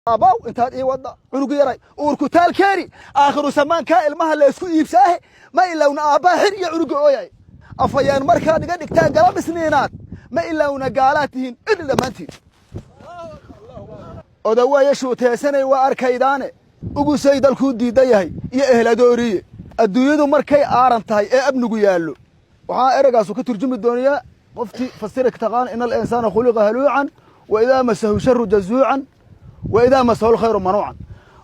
Aabow, intaad ii wadda, cunugu yaray, uurkutaalkeeni, aakhiru samaankaa ilmaha laysku iibsaahe. Ma ilowna aabbaa xir iyo cunuga ooyay. Afayeen markaad iga dhigtaan galab Isniinaad, ma ilowna gaalaad tihiin idil dhammaantiin. Odawaaye shuuteysanay waa arkaydaane, ugusay dalkuu diidan yahay iyo ehladooriye. Adduunyadu markay aaran tahay ee amnigu yaallo, waxaa ereygaasu ka turjumi doonayaa qoftii fasiri taqaan: إن الإنسان خلق هلوعا وإذا مسه الشر جزوعا وإذا مسه الخير منوعا.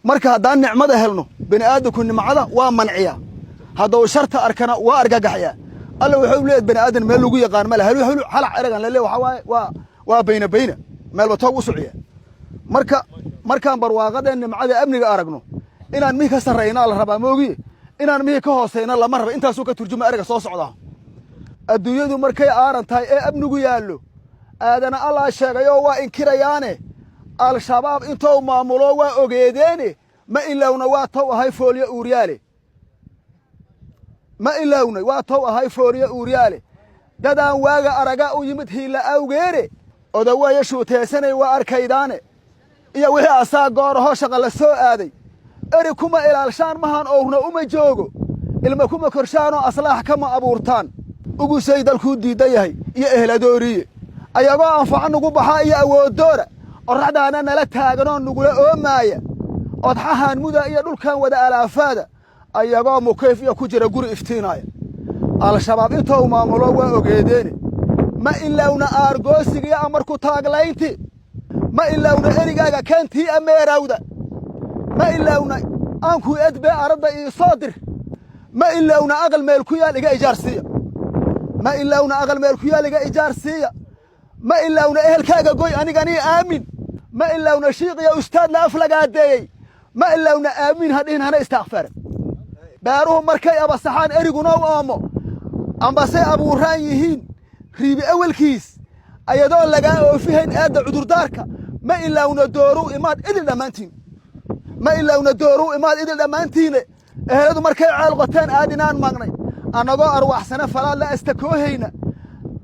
Marka haddaan nicmada helno, bini aadamku nimcada waa manciya, haddau sharta arkana waa argagaxyaa. Alla wuxuu leeyahy bani aadan meel lagu yaqaan male. Halu halu halac eregan lale waxaa waaye waa bayna bayna meelba toog u sociya. Marka markaan barwaaqadeen, nimcada, amniga aragno, inaan mihi ka sarraynaa la rabaa moogiye, inaan mihi ka hoosayna lama raba. Intaasuu ka turjuma ereyga soo socdaa. Adduunyadu markay aaran tahay ee amnigu yaallo, aadana Allah sheegayoo waa inkirayaane. Al-Shabaab intou maamulo waa ogeedeene, ma ilowna waa tow ahay foolyo uuryaale. Ma ilowna waa tow ahay foolyo uuryaale. Dadaan waaga araga u yimid hiila awgeene. Odawaaye shuuteysanay waa arkaydaane, iyo wixii asaa gooraho shaqa la soo aaday. Eri kuma ilaalshaan mahan, owrna uma joogo, ilma kuma korshaanoo aslaax kama abuurtaan. Ugusay dalkuu diidan yahay iyo ehladooriye, ayagoo anfaco nugu baxaa iyo awooddoora, qorraxdaana nala taaganoo nugula oomaaya, odxahaan muda iyo dhulkan wada alaafaada, ayagoo mukayf iyo ku jira guri iftiinaaya. Al-Shabaab intou maamulo waa ogeedeene, ma ilowna aargoosigiyo amarku taaglaynti. Ma ilowna erigaaga keentii ameerawda. Ma ilowna aanku edbe aradda ii soo dir. Ma ilowna aqal meel ku yaal iga ijaar siiya. Ma ilowna aqal meel ku yaal iga ijaar siiya. Ma ilowna ehelkaaga goy aniganii aamin. Ma ilowna shiiq iyo ustaad la aflagaadeeyey. Ma ilowna aamiin hadhihin hana istaakfare. Beeruhu markay abasaxaan, eriguna u oomo, ambasay abuuraan yihiin riibi awelkiis, ayadoon lagaa oofihayn eedda cudurdaarka. Ma ilowna dooruu imaad idil dhammaantiin. Ma ilowna dooruu imaad idil dhammaantiine. Eheladu markay ceel qoteen, aadinaan magnay, annagoo arwaaxsane falaad la astakoohayna,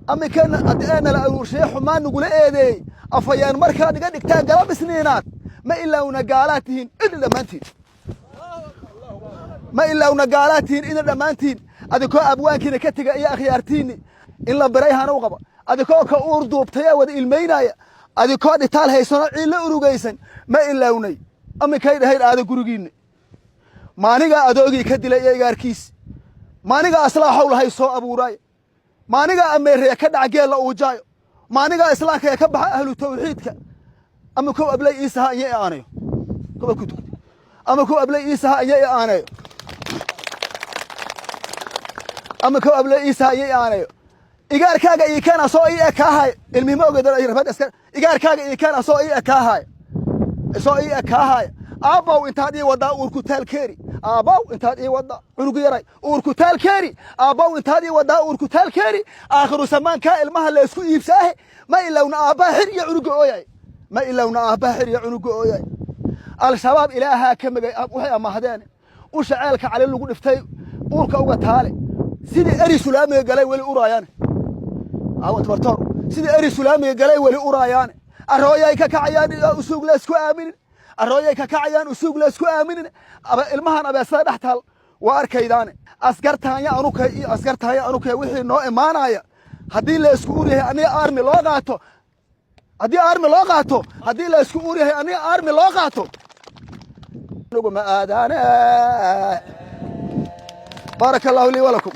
aminkeenna nala aruurshaye, xumaan nagula eedeeyey. Afayeen markaad iga dhigtaan galab Isniinaad, ma ilowna gaalaad tihiin idil dhammaantiin. Ma ilowna gaalaad tihiin idil dhammaantiin. Adikoo abwaankiina ka tega iyo akhyaartiinni in la biray hana u qaba, adikoo ka uur duubtay wada ilmaynaya, adikoo dhitaal haysanoo ciilla urugaysan, ma ilownay aminkay dhahayn aada gurigiinna. Maanigaa adoogii ka dilay iyo igaarkiis? Maanigaa aslaaxow lahay soo abuuraayo? Maanigaa ameeraya ka dhaca geella uujaayo? Maanigaa islaamka ee ka baxa ahlu tawxiidka? Ama kow ablay iisaha iyo i aanayo kowa ku tukatay, ama kow ablay iisaha iyo i aanayo, ama kow ablay iisaha iyo i aanayo. Igaarkaaga ii keen asoo ii ekaahay, ilmihima ogeed iska. Igaarkaaga ii keen asoo ii ekaahay, isoo ii ekaahay. Aabbow, intaad ii waddaa, uurkutaalkeeri? Aabbow, intaad ii waddaa, cunugu yaray, uurkutaalkeeri? Aabbow, intaad ii waddaa, uurkutaalkeeri? Aakhiru samaankaa ilmaha laysku iibsaahe. Ma ilowna aabbaha xir iyo cunuga ooyay. Ma ilowna aabbaha xir iyo cunuga ooyay. Al-Shabaab ilaahaa ka megay waxay amahdeen. Usha ceelka cali lagu dhiftay uurka uga taale, sidii eri sulaamiga galay weli uraayaane. Bartoor, sidii eri sulaamiga galay weli uraayaane. Arooyay ka kacayaan usuug laysku aaminin. Arooyay ka kacayaan usuug laysku aaminin. Ilmahan abeesada dhex taal waa arkaydaane. Askartaanya anukay iyo askartaanya anukay wixii noo imaanaya, haddii laysku uryahay aniga army loo qaato, haddii army loo qaato, haddii laysku uryahay aniga army loo qaato, nuguma aadaane. بارك الله لي ولكم.